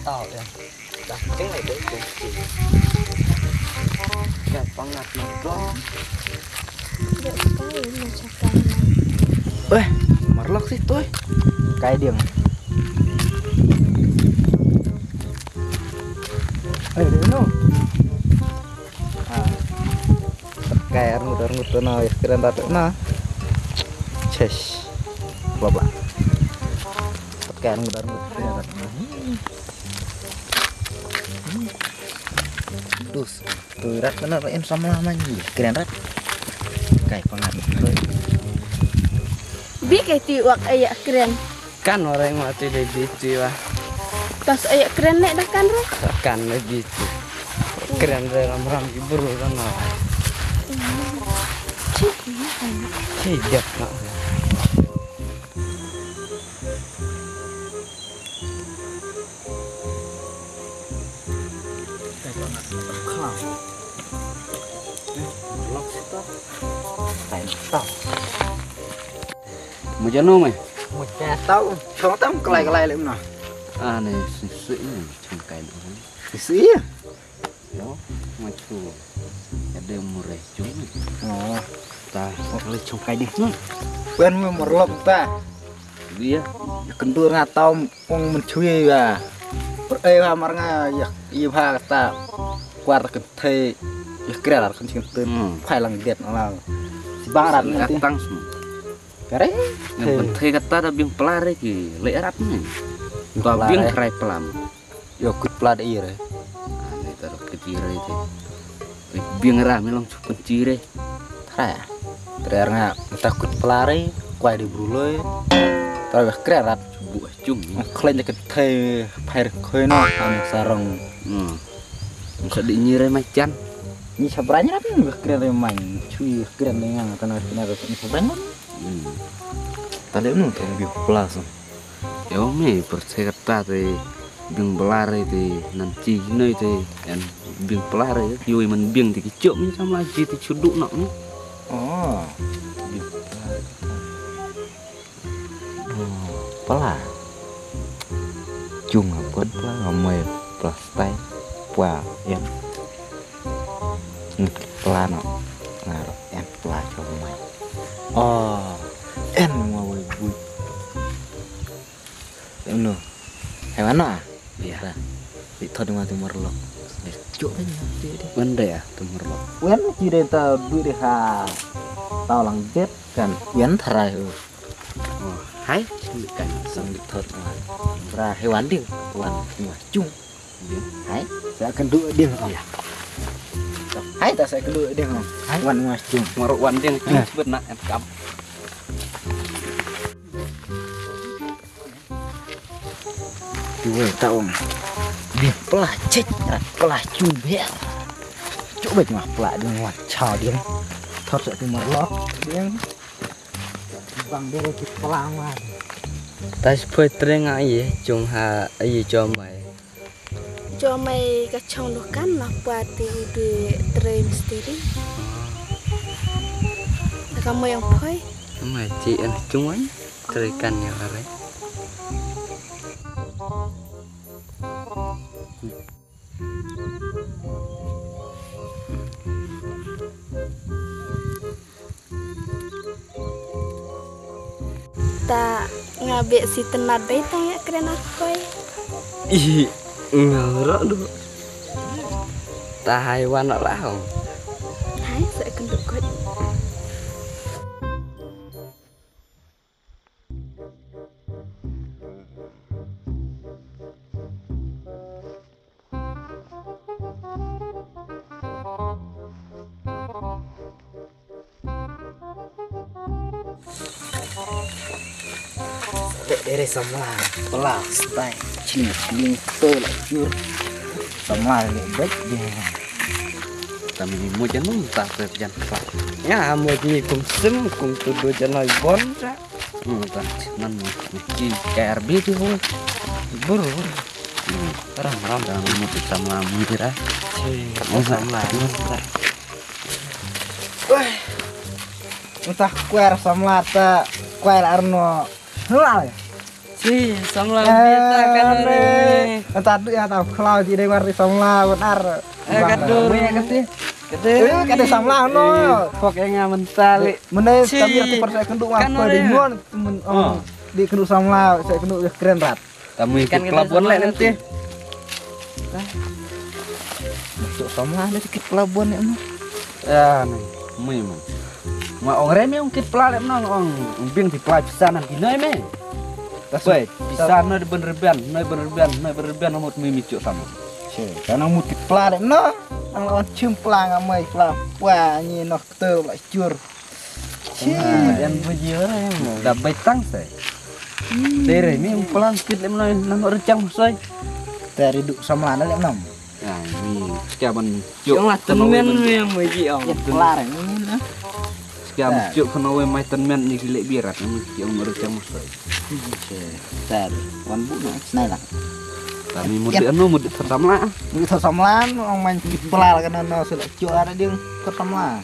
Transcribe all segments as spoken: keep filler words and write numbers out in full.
Tau ya. Dah teng ai dei dei. Ka pangat na dong. Dek kai na chakang na. Eh, marlok sih tuh. Kai diang. Eh, dei no. Ah. Kai arngut arngut na ya kren rat na. Chesh. Bla bla. Kai arngut arngut kren rat na. Dus, tu rat na em samla man ni. Kren rat. Kai pangat. Bi kai ti wak ayak kren. Kan orang mati dei bi ti wa. Tas ayak kren nek dah kan ro. Kan dei bi ti. Kren dei ram ram ibu ro kan wa. Cik, iya kan. Cik, jap nak. Mujano mai. Mujano. Chong tam kelai kelai lem na. Ah, ni sisi ni chong kai ni. Sisi ya. Yo, machu. Ada murah cuma. Oh. Ta, oh, le chong kai ding. Wen me merlok ta. Dia. Ya kendur nga tau ong menchui ya. Per eh ha mar nga ya, ya ha ta. Kuar ta kenthe. Ya kral ta kenthe. Hmm. Phai lang det na lang. Si bang rat ni. Datang semua. Kare. Nang kenthe kata da bing pelare ki le rat ni. Tua bing kerai pelam. Yo kut pla da ire. Ani ta kut ire te. Biang ra mi long chukun chire. Tra. Tra nga ta kut pla re kwai di bruloi. Tra weh kre rat. Bu chung. Khleng ke te phair khoi no an sarong. Hmm. Masa di nyire mai chan. Ni sabranya rat ni weh kre re mai. Chui weh kre re ngang ta na kena rat ni sabranya. Hmm. Ta le nu ta bi pla so. Yo me per se kata te bing belar te nan chi noi te en bing pelar te yo man bing te ki chok mi sama ji te chuduk nak mi. Oh. Bing pelar. Oh, pelar. Chung apa pelar amai plastai pua ya. Pelar no. Ngar en pelar chomai. Oh, en ngawai bui. Em no. Hai wana? Iya. Di thot ma tu merlok. Di chok kan ya, di, di. Wan da ya tu merlok. Wan ki de ta du de ha. Tau lang jet kan. Wan tharai. Oh, hai, kan sang di thot ma. Bra hai wan ding. Wan ma chung. Hai, sa kan du ding. Iya. Hai ta sa kan du ding. Hai. Wan ma chung. Marok wan ding. Sebut nak em kam. Tuwe taong. Bi pla chit, pla chu be. Chu be ma pla ding wa cha ding. Thot sa tu mar lo ding. Bang dere ki pla ma. Ta sphoi treng a ye chung ha a ye chomai. Chomai ka chong dukan na pati de trei misteri. Ka mo yang phoi. Mai chi an chung an trei kan ya are. Ta nga be si tenat be ta nga kren akoi. Ih, nga rak du. Ta hai wan lah hong. Hai sa kenduk kot. Dek dere samla, pela, stai, chini, chini, to la jur. Samla le bet dia. Tami ni mo janum ta pe jan pela. Ya mo ni kum sim kum tu do janai bon sa. Hmm, ta nan mo ki K R B tu ho. Bur. Hmm. Ram ram. Tami mo tu samla mo kira. Samla. Wah. Entah kuar samla ta kuar arno. Helal. Chi, samla bia ta kan re. Anta du ya ta khlaw ji dei war samla wan ar. Eh, kadu. Mui ya kati. Kadu. Eh, kadu samla no. Pok yang nga mentali. Mene kami tu persa kendu ngapa di mon. Di kendu samla, saya kendu keren rat. Tamu ikit pelabuhan lek nanti. Masuk sama ada dikit pelabuhan lek mah. Ya ni, mui mah. Ma ong remi ong kit pela lek mah ong bing di pela pisan nanti noi me. Tasbai pisan noi di benerbian, noi benerbian, noi benerbian amut mui micu sama. Che, kan amut kit pela lek mah. Ang lawan cium pela ngamai pela. Wah, ni nok tel pela cur. Yan buji ora ya. Da baitang sai. Tere mi umpalan kit lem noi nang ora chang soi. Teri duk sama na lem nam. Ya mi skia ban juk. Yang lah temen yang buji ong. Kelar ini na. Skia ban juk kono we mai temen ni lek birat ni juk ora chang soi. Tar wan bu na snai lah. Kami mudik anu mudik pertama. Mudik pertama ong main kit pela kan no selek juk ada dia pertama.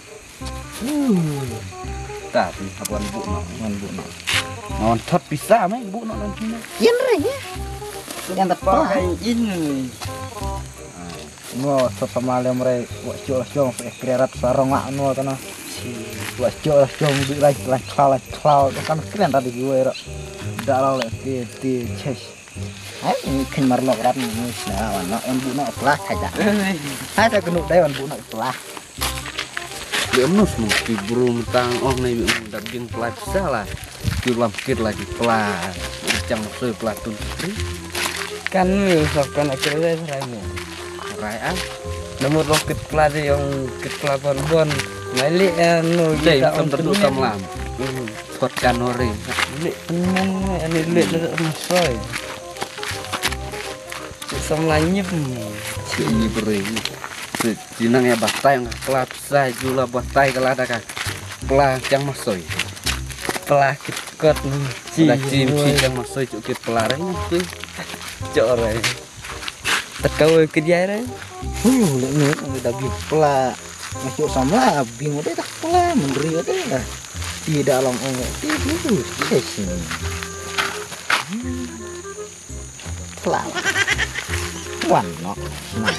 Ta pi hap wan bu no, wan bu no. Wan thot pisa mai bu no nan kine. Yen re ya. Yang tak pa. Pakai ini. Ngo thot sama lem re wa chol chong pe krerat sarong a no kana. Wa chol chong du lai lai klau lai klau kan kren tadi gue ro. Da la le ti ti ches. Ai, ni khin mar lok rat ni, ni sna wan na wan bu na pla thaja. Hai ta kunu dai wan bu na pla. Li amnus mu ti bru mtang ong nei bi mu dap jing pla sala. Ti lam kit lagi pla. Chang soi pla tun. Kan mi usap kan akil le rai mu. Rai ah. Namu lok kit pla de ong kit pla bon bon. Mai li anu. Dai kam terdu kam lam. Kot kanore. Lek temen, ani lek lek masoi. Cik samla nyip. Cik nyip re. Cik jinang ya batai nga pla pisa jula batai kala daka. Pla chang masoi. Pla kit kot ni. Cik da cim cik chang masoi cuk kit pla re tu. Cok re. Takaw ke dia re. Hu, lek ni da bi pla. Masuk sama abing udah tak pla, menteri udah. Tidak long ong ti tu. Yes. Pla. Wan no. Nah.